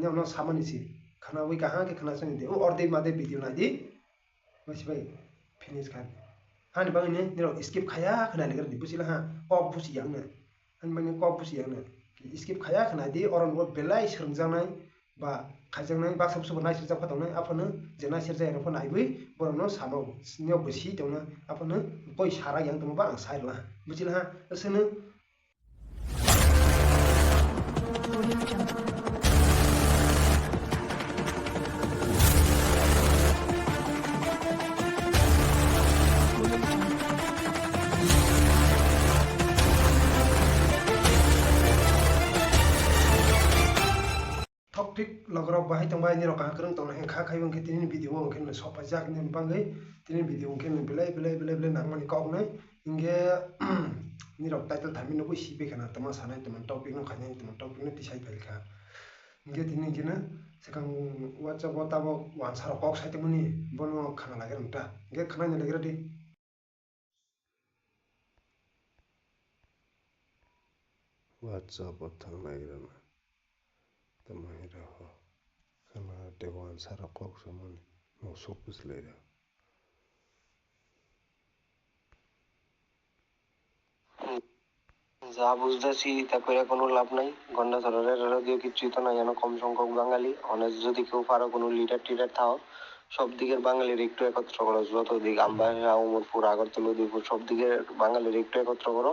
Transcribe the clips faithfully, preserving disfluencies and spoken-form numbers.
Ono samani si khwnawi kaham khe khwnasanidi. O ordek made video naidi. Basi bai finish kha. Hani bagwi ni nirok skip khaya khwna legra di. Buchila ha. Kok buchi yang na. Hani bagwi kok buchi yang na. Skip khaya khwna di. Oro belai swrwngjaknai ba khaijaknai baksa busubo naisirjak pha tongnai. Aphano je naisirjak rok pha naigwi borokno samo. Niyok bo si tongna. Aphano koi sara yang tongma ba ang sai rwla. Buchila ha. Aswkno Thok thik logorok bahai tongbai nirok kaham kwrwng tongna hwn kha khai wngkhe tini video o hwnkhe no sok paijak nini bagwi tini video hwnkhe no belai belai belai belai nangmani kok nai hwnkhe nirok title thaimani nugwi si bai khana tama sanai tama topic no khainai tama topic no tisai phai kha hwnkhe tini hwnkhe no swkang WhatsApp o tabok wansa rok kok sai tongmani bono khana lagir wngta hwnkhe khana ni lagir di. WhatsApp o thangnai rwna. Tamo hai rw ho. Khana tei wansa rok kok samani musuk bwslai rw. যা বুঝতেছি তা করে কোনো লাভ নাই। গন্ডা ধরে রে রে দিয়ে কিচ্ছুই তো নাই, এখনো কম সংখ্যক বাঙালি। অনেক যদি কেউ পারো, কোনো লিডার টিডার থাও, সব দিকের বাঙালির একটু একত্র করো। যত দিক আমবাসা, উমরপুর, আগরতলা, উদয়পুর, সব দিকের বাঙালির একটু একত্র করো।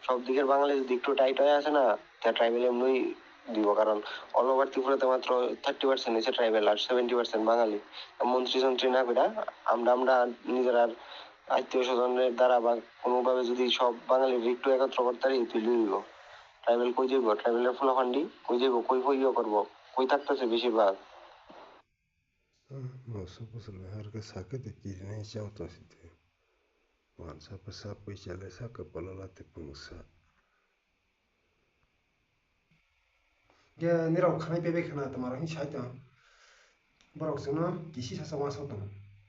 সব দিকের বাঙালি যদি একটু টাইট হয়ে আসে না, তা ট্রাইবেল এমনি দিব। কারণ অল ওভার ত্রিপুরাতে মাত্র থার্টি পার্সেন্ট হচ্ছে ট্রাইবেল, আর সেভেন্টি পার্সেন্ট বাঙালি। মন্ত্রী যন্ত্রী না করে আমরা আমরা নিজেরা আত্মীয় স্বজনের দ্বারা বা কোনোভাবে যদি সব বাঙালির একটু একত্র করতে পারি, তুই লই দিব। ট্রাইবেল কই যাইব? ট্রাইবেলের ফুলাফান্ডি কই যাইব? কই কই ইয়ে করবো? কই থাকতেছে বেশিরভাগ? Musu busul harga sakit kiri nai chau to site. Wan sapa sapa chale saka palala te pungsa. Ge nirok khanai pebe khana tama rok hin sai tong. Borok chwngno kisi sasa wansok tongo.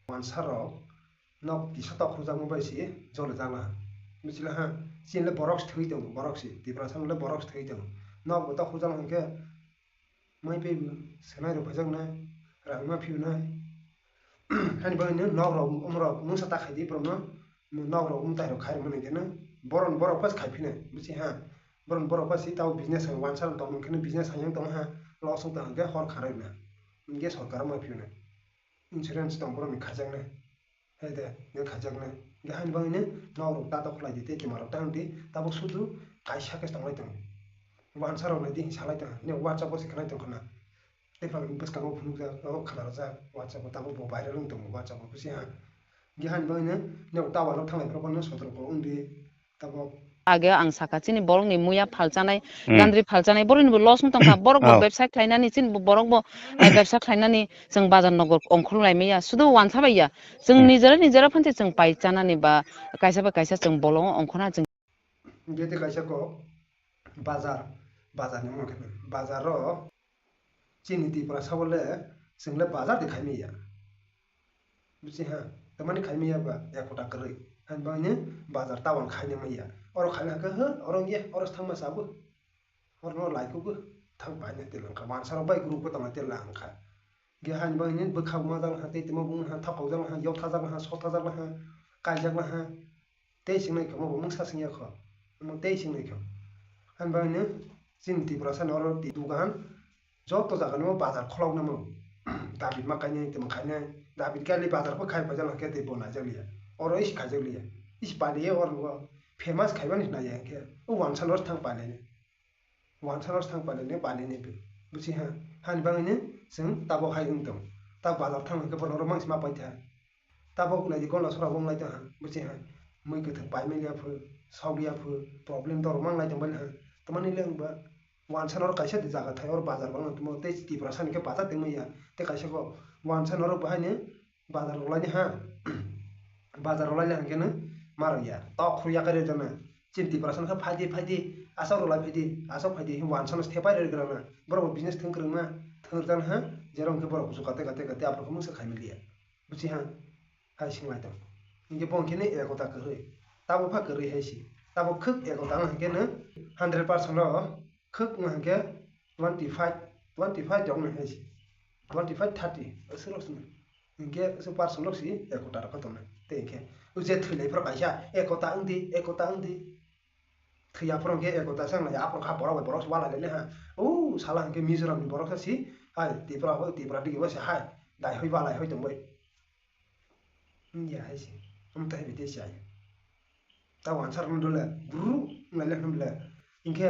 Wansa rok nok kisa tok khurjakma bai si jole jala. Buchila ha, chini le borok thwi tongo, borok si Tiprasa le borok thwi tongo. Nok bo tok khurjakma hwnkhe mai pebo, swnai rok phaijaknai, rang ma phiyonai. Hani bagwi no nok rok, um rok mungsa ta khai di borok no, nok rok um tai rok khai rok mani khe no, boron borok pas khai phina, buchi ha. Boron borok pas si tao business hai wansa rok tong khe no business hai yang tong ha, loss wng tong khe hor kharoi na. Hingke sorkar ma phiyonai. Insurance tong borok ni khaijaknai. Hai de, nge khaijaknai. Nge haini bagwi no nok rok ta tok khlai di tei twma rok ta wng di, tabuk sudu kaisa khe tonglai tongo. Wansa rok nai di hinsa lai tongo. Ne WhatsApp o se khnai tong khna. Tei phalni bwskango phunukjak, o khna rwjak WhatsApp o, tabuk bo viral wng tongo WhatsApp o, busi ha. Nge haini bagwi no, ne tower rok thanglai phuru bono sotorko wng di, tabuk. Age ang saka chini borokni muya phalchanai, Hmm. gandri phalchanai, borokni bo loss wng tongkha, borok bo Oh. bebsa khlainani, chini bo borok bo, eh, bebsa khlainani, chwng bazar nogo ongkhorlai maya, sudu wansa bai ya. Chwng Hmm. nijera nijera phanse chwng pai chanani ba kaisa ba kaisa chwng bolongo ongkhorna chwng. Gete kaisa kok bazar, bazar ni wngkha bazar ro chini Tiprasa bole chwng le bazar de khai maya. Busi ha, tamani khai maya ba ekota kwrwi. Han bangni bazar town khai maya. Oro khai hwnkhe, he, oro ye, oro thangma sabo. Oro no lai kugo, thang pai na tilang kha. Wansa rok bai group bo tongna tilang kha. Ge han bangni bwkha ma jang ha, tei timo bung ha, thokok jang ha, yok thajak ha, sok thajak ha, kaijak ha. Tei sing nai kha, mo bo mungsa sing ya kho. Mo tei sing nai kha. Han bangni chini Tiprasa ni oro ti dugan, joto jaga ni bazar kholok namo. David ma kainai, tamo kainai. David kali bazar bo khai paijak khe tei bo naijak liya. Oro isi kaijak liya. Isi pali ye oro bo famous khaimani nai ya khe. O wansa lor thang pali ni. Wansa lor thang pali ni, pali ni be. Busi ha. Hani bangni sing tabo hai wng tong. Ta bazar thang khe bono oro mangsi ma paitha. Tabok nai di, gola sora wng lai tong ha, buchi ha. Mui kwthwng pai manya phu, sogya phu, problem dor mang lai tong bali ha. Tamani le wngba wansa noro kaisa di jaga thai, oro bazar bangma tongmo tei Tiprasa ni khe bazar tongma ya. Tei kaisa bo wansa noro bahai ni bazar rok lai ni ha. Bazar rok lai ni hwnkhe no ma rok ya. Tok khru yakarwi rwjak na. Chini Tiprasa no khe phai di, phai di, asok rok lai phai di, asok phai di, wansa no thepai rwgwla na. Borok bo business thwng kwrwngma, thwng rwjak na ha. Jero hwnkhe borok kuchuk kate kate kate aphuru khe mungsa khai mili ya. Buchi ha. Hai sing lai tong. Hingke bo hingke ni ekota kwrwi. Tabo pha kwrwi hai si. Tabo khwk ekota wng hingke no hundred percent o khwk wng hingke twenty five twenty five tong nai hai si, twenty five thirty aswk rok sini. Hinkhe aswk person rok si ekota rok khe tong nai. Tei hinkhe o je thwilai phro kaisa ekota wng di, ekota wng di. Thwiya phoro hinkhe ekota se wnglai, aphuru kha borok bai borok se walai lainai ha. O sala hinkhe Mizoram ni borok se si hai Tripura, Tripura digi bo se hai dai hoi walai hoi tong bai. Wngya hai se. Omo tai bai tei chai. Ta wansa rok no dole bru nai le hwnle. Hinkhe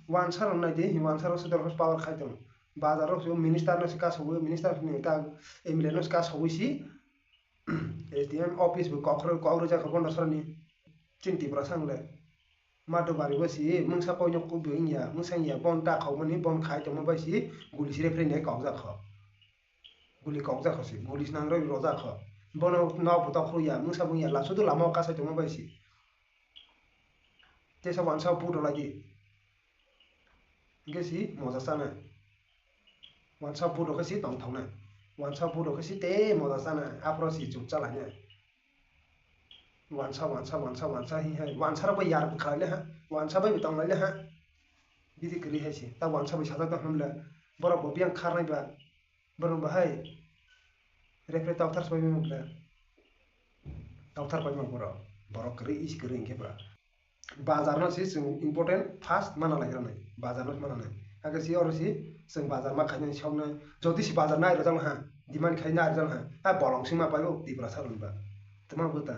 wansa rok nai di, wansa rok se dorkar power khai tong. Bazar rok se minister no se kasawi, minister ni ta M L A no se kasawi si. S D M office bo kok rw-, kok rwjak kha Gondasarani. Chini Tiprasa wng le. Madhubari bo si mungsa koinok kubui wngya, mungsa wngya, bon ta khaumani, bon khai tongma bai si guli si referee ni kokjak kho. Guli kokjak kho si, guli snang rwi rojak kho. Bono nok bo tok khruya, mungsa bo wngya, la sudu lama o kasai tongma bai si. Tesa wansa buto lagi. Hinkhe si moja sana. Wansa buto khe si tongthokna. Wansa buto khe si tei moja sana. Aphro si chuk chalaina. Wansa, wansa, wansa, wansa hi hai. Wansa rok bai yar khalai le ha. Wansa bai tong lai le ha. Bidi kwrwi hai si. Ta wansa bai sajak tong hwnle. Borok bo biyang kharnai ba. Borok bahai. Refre tokthar soi mung le. Tokthar pai ma borok. Borok kwrwi is kwrwi hinkhe ba. Bazar no si chwng important first mana lai rwnai. Bazar no mana nai. Hakhe si oro si chwng bazar ma khainai soknai. Jodi si bazar nai rwjak ha. Demand khai nai rwjak ha. A bolong sima pai o Tiprasa rok ba. Tama buta.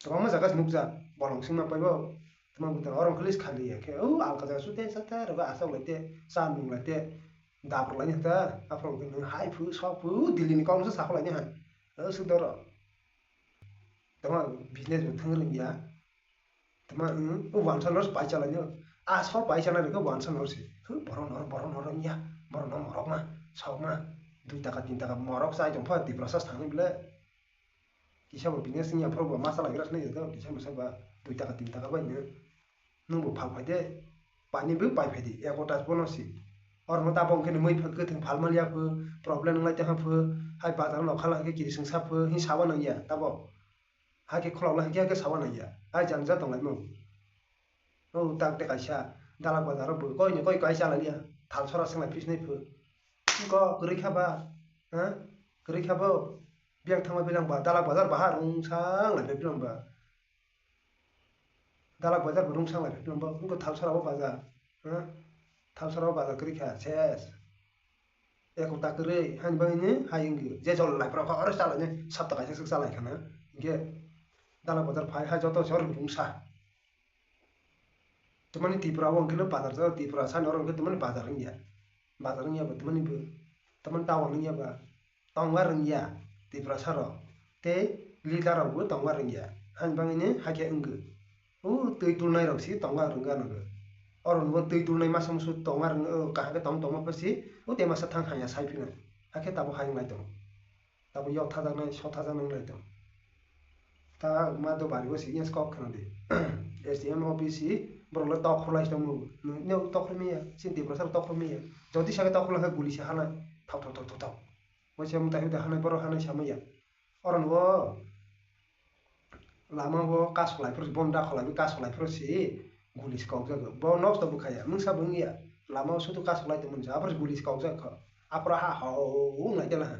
Kwbangma jaga se nukjak, bolong sima paibo, tamo bwtang oro khe list khali ya khe, o alka jaga sute sate rwgwi aswk lai te, cha nung lai te, dap rw lai ni ta, aphuru khe nung hai phu, sok phu, Delhi ni kok no se sakhwlai ni hai, o sudor rok. Tamo business bo thang rwng ya, tamo, o wansa no se pai cha lai ni, a sok pai cha nai rwkhe wansa no se, hu, borok no, borok no rwng ya, borok no morok ma, sok ma, dui taka, tin taka morok chai tong pha, Tiprasa se thang ni bwle. Kisa bo business wngya phuru bo masa lai gra sinai jado, kisa masa ba dui taka tin taka bai no. Nung bo phal phai de, paini bo pai phai di, eko tas bono si. Oro no tabok hwnkhe mui phai kwthwng phal maliya phu, problem wnglai tongkha phu, hai bazar no khala hwnkhe kirising sa phu, hin sawa nangya tabok. Hakhe khulok lai hwnkhe hakhe sawa nangya, hai jani ja tong lai mung. O tak de kaisa, dalak bazar o bo koi ni koi kaisa lai liya, thal sora swnglai phi sinai phu. Ko kwrwi kha ba, ha? Kwrwi kha bo. Biyang thangma bilang ba, dalak bazar bahar rungsang lai phai bilang ba. Dalak bazar bo rungsang lai phai bilang ba. Wngkha Thalsora bo bazar. Ha? Thalsora bo bazar kwrwi kha, ses. Eko ta kwrwi, hani bagwi ni hai wngwi. Je jol lai phra kha, oro chalai ni, sapta kaisa swk chalai khana. Hinkhe dalak bazar phai, hai joto se oro rungsa. Tamani Tripura o hwnkhe no bazar jago, Tripura sani oro hwnkhe tamani bazar wngya. Bazar wngya ba tamani bo, tamani town wngya ba, tongma rwngya Tiprasa rok. Tei leader rok bo tongma rwngya. Hani bagwi ni hakhe wngwi. O twi tulnai rok si tongma rwngya nogo. Oro nogo twi tulnai masa musu tongma rwngya, o kaham khe tong tongma pha si, o tei masa thang hamya sai phino. Hakhe tabuk hai wnglai tongo. Tabuk yok thajaknai, sok thajaknai wng lai tong. Ta ma do bari o si yes kok khna di. S D M office si borok le tok khulai tong mu. Nung ne tok khulai miya, sin Tiprasa tok khulai miya. Jodi sake tok khulai khe guli se hanai. Thok thok thok thok thok. Bo se mutai mutai hanai borok hanai sa maya. Oro no lama o kas khlai phuru bon da khlai kas khlai phuru si guli se kok jago. Bo nok to bwkhaya, mungsa bo wngya. Lama o sudu kas khlai tong manja, aphuru guli se kok jago. Aphuru ha ho wnglai tela ha.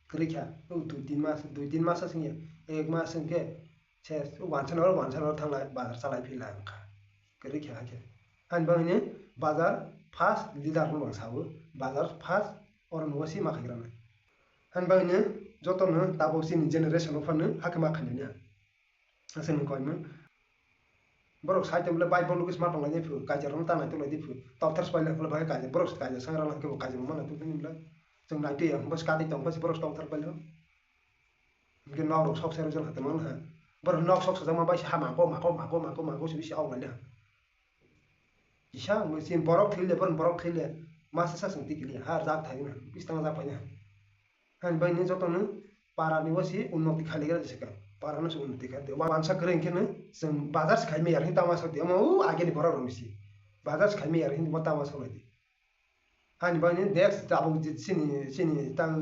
Kwrwi kha, o dui tin mas, dui tin mas wngya, ek mas wngkhe, se wansa noro, wansa noro thanglai, bazar chalai phi lai wngkha. Kwrwi kha hakhe. Ani bagwi ni bazar first leader no bang sao, bazar first oro no si ma khairana. Ani bagwi ni joto no tabuk chini generation o phano hakhe ma khainani. Aswk ni koimung. Borok sai tong bwle bai bo logis ma tong lai phu, kaijar no ta nai tong lai phu. Tokthar pai lai phu bai kaijar, borok kaijar sangra lang khe bo kaijar ma nai tong lai. Chwng nai twi ang bwskang twi tong bwskang borok tokthar pai lai. Hinkhe nok rok sok se rwjak ha tongmani ha. Borok nok sok sajak ma bai se ha mangko, mangko, mangko, mangko, mangko se bisi ong lai ha. Kisa ang sin borok thwi le, borok thwi le. Ma se sa sing twi kili ha, jar thai na, bis tang jak pai na. Hani bai ni joto no para ni bo si unnoti khai le gra jesa ka. Para no se unnoti khai de. Wansa kwrwi hinkhe no chwng bazar se khai maya hinkhe tama sa de. Omo u age ni borok rok ni si. Bazar se khai maya hinkhe bo tama sa lai de. Hani bai ni next tabuk je chini, chini ta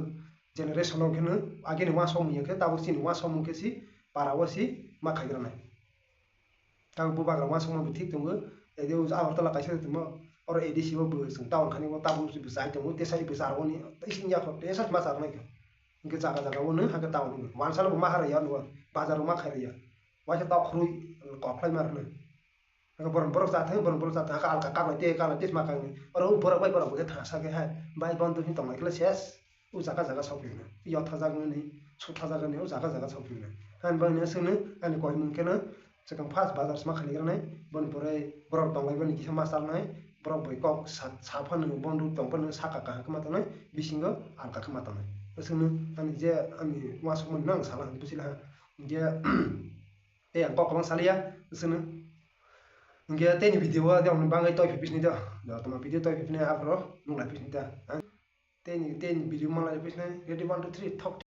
generation o hinkhe no age ni uansuk mung ya khe tabuk chini uansuk mung khe si para o si ma khai gra nai. Tabuk bubagra uansukma bo thik tongo. Ede o Agartala kaisa tongmo, Oro A D C o bo chwng town khani o tabuk bwsa item o tesa bwsa aro ni tei sing ya kho tesa ma char nai kho. Hwnkhe jaga jaga o nw hakhe town ni wansa no bo ma harya nw bazar o ma khairya. Waisa tok khurui kok khlai ma rwna. Hwnkhe borok borok cha thang borok borok cha thang hakhe alka kaknai tei kaknai tei ma kaknai. Oro borok bai borok bo khe thangsa khe hai bai bondo hin tongnai khe ses. O jaga jaga sokphaina, yotha jagani, sutha jagani, o jaga jaga sokphaina. Ani bagwi no chwngno ani koimung khe no swkang first bazar sma khani granai, boni pore borok tonglai bani kisa ma chalnai, borok bai kok sa, sa phano bondo tong phano saka kaham khe ma tongnai, bisingo alka khe ma tongnai. Chwngno ani je ani uansukmani no ang sala hwn buchila ha, je tei ang kok kwbang saliya, chwngno. Hwnkhe tei ni video o de ang bagwi toi phipis ni do, toma video toi phipis ni aphuru nung lai phipis ni da. Tei ni, tei ni video malai phipis ni, ready, one, two, three, thok.